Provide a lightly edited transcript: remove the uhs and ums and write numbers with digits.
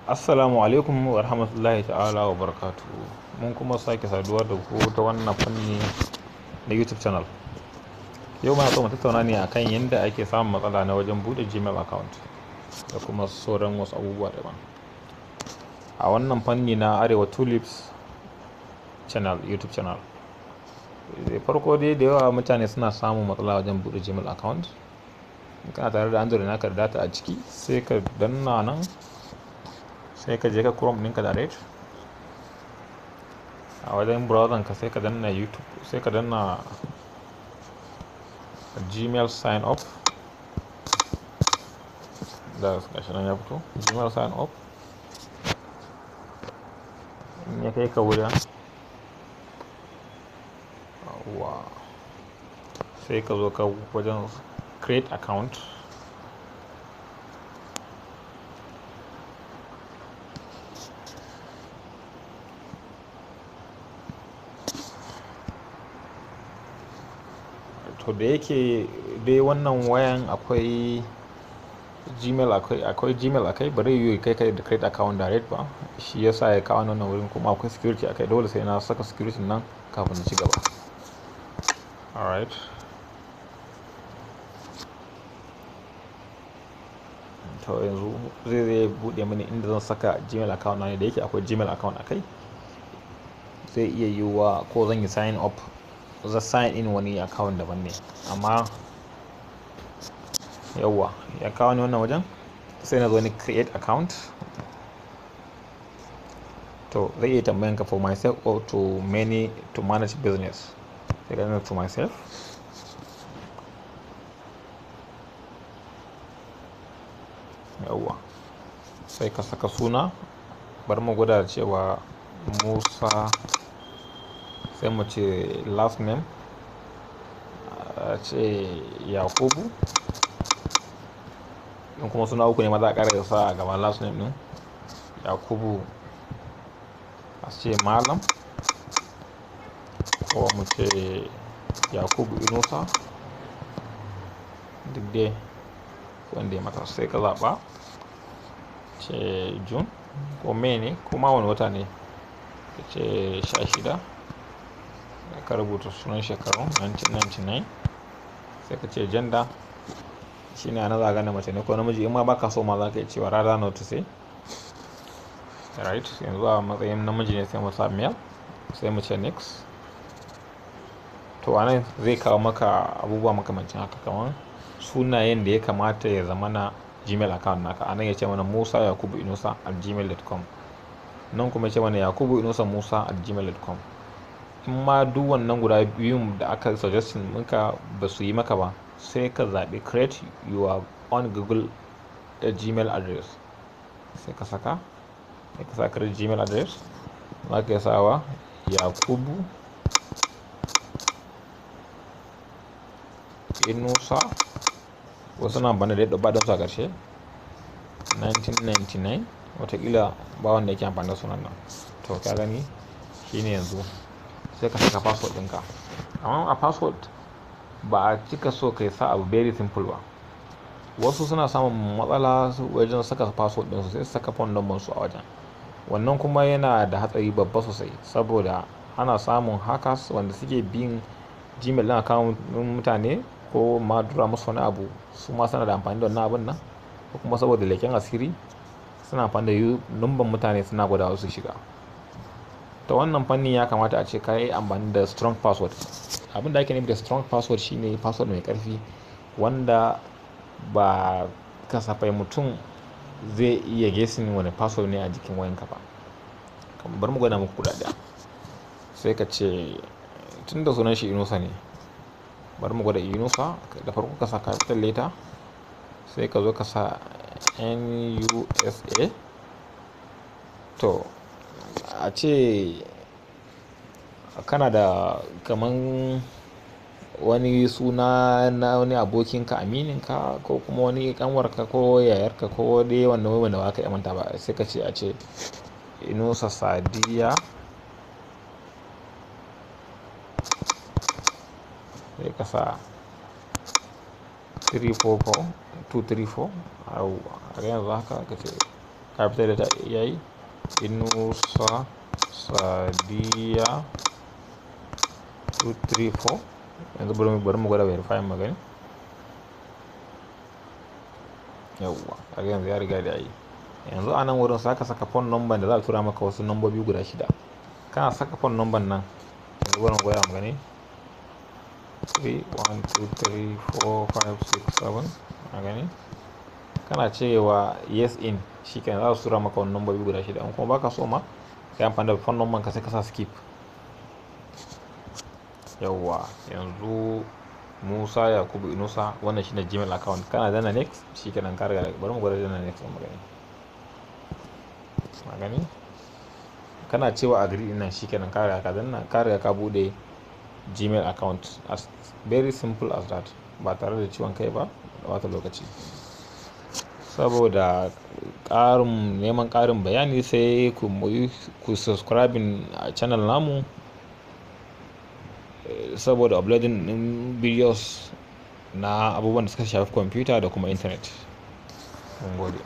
Assalamu alaikum wa rahmatullahi ta'ala wa barakatuhu. Mun kuma sake saduwa da ku ta wannan fanni na YouTube channel. Yau muna so mu tattauna ne akan yadda ake samun matsala na wajen buɗe Gmail account da kuma sauran wasu abubuwa daban. A wannan fanni na Arewa Tulips channel, YouTube channel. Farko dai, da yawa mutane suna samun matsala wajen buɗe Gmail account. In kana tare da Android naka da data a ciki, sai ka danna nan, sai ka je ka Chrome ɗinka direct. A wajen browser ka, sai ka danna YouTube, sai ka danna Gmail sign up. Da gashi nan ya fito, Gmail sign up. In ya kai ka wurin, yawwa, sai ka zo ka wajen create account. To, da yake dai wannan wayan akwai Gmail, akwai Gmail akai, bari yiwu kai kai da create account direct ba. Shi yasa ya kawo wannan wurin, kuma akwai security akai. Dole sai na saka security nan kafin na ci gaba. Alright. To, yanzu zai buɗe mini inda zan saka Gmail account na ne. Da yake akwai Gmail account akai, zai iya yiwuwa ko zan yi sign up, zan sign in wani account daban ne. Amma yauwa, ya kawo ni wannan wajen, sai na zo ni create account. To, zai iya tambayan ka for myself or to many, to manage business. Sai ka danna to myself. Yauwa, sai ka saka suna. Bari mu gwada cewa Musa, sai mu ce last name, a ce Yakubu. In kuma suna uku ne ma, za a ƙara sa a gaban last name ɗin Yakubu, a ce Malam, ko mu ce Yakubu Inusa, duk dai wanda ya mata. Sai ka zaɓa, ce June ko May ne, ko ma wani wata ne, ka ce 16, ka rubuta sunan shekaru 1999. Sai ka ce gender, shine ana za a gane mace ne ko namiji. In ma baka so ma, za ka iya cewa rather not to say. Right, yanzu a matsayin namiji ne, sai mu sa male, sai mu ce next. To, anan zai kawo maka abubuwa makamancin haka, kamar sunayen da ya kamata ya zama na Gmail account naka. Anan ya ce mana Musa Yakubu Inusa@gmail.com, nan kuma ya ce mana Yakubu Inusa Musa@gmail.com. In ma duk wannan guda biyun da aka suggestion maka ba su yi maka ba, sai ka zaɓi create your own Google Gmail address. Sai ka saka, sai ka sa create Gmail address. Za ka iya sawa Yakubu Inusa, wasu na amfani da yadda ba su a ƙarshe 1999, watakila ba wanda yake amfani da sunan nan. To, ka gani, shine yanzu sai ka saka password ɗinka. Amma a password ba a cika so kai sa abu very simple ba. Wasu suna samun matsala wajen saka password ɗinsu, sai su saka phone number su a wajen. Wannan kuma yana da hatsari babba sosai, saboda ana samun hackers wanda suke bin Gmail ɗin account ɗin mutane, ko ma tura musu wani abu, su ma suna da amfani da wannan abun nan, ko kuma saboda leƙen asiri suna amfani da number mutane, suna gwada su shiga. Ta wannan fannin ya kamata a ce ka yi amfani da strong password. Abin da ake nufi da strong password shine password mai ƙarfi wanda ba kasafai mutum zai iya guessing wani password ne a jikin wayanka ba. Bari mu gwada muku guda ɗaya. Sai ka ce, tun da sunan shi Inusa ne, bari mu gwada Inusa. Da farko ka sa capital letter, sai ka zo ka sa NUSA. To, a ce kana da kaman wani suna na wani abokinka, amininka, ko kuma wani ƙanwarka ko yayarka, ko dai wanda wanda ba ka iya manta ba, sai ka ce, a ce Inusa Sadiya, sai ka sa 344 234. A yanzu haka ka ce Capital letter yayi, Inusa Sadiya 234. Yanzu bari mu gwada verify mu gani. Yawwa, kaga yanzu ya riga da yayi. Yanzu a nan wurin saka saka phone number da za a tura maka wasu nambobi guda shida. Kana saka phone number nan, yanzu bari mu gwada mu gani. 3 1 2 3 4 5 6 7. A gani, kana cewa yes in, shikenan za su tura maka wani nambobi guda shida. In kuma baka so ma ka yi amfani da phone number ka, sai ka sa skip. Yawwa, yanzu Musa Yakubu Inusa, wannan shine Gmail account. Kana danna next, shikenan ka riga. Bari mu gwada danna next mu gani. A gani, kana cewa agree din nan, shikenan ka riga ka danna, ka riga ka bude Gmail account. As very simple as that, ba tare da ciwon kai ba da bata lokaci. Saboda ƙarin neman ƙarin bayani, sai ku subscribing a channel namu saboda uploading din videos na abubuwan da suka shafi kwamfuta da kuma internet. Mun gode.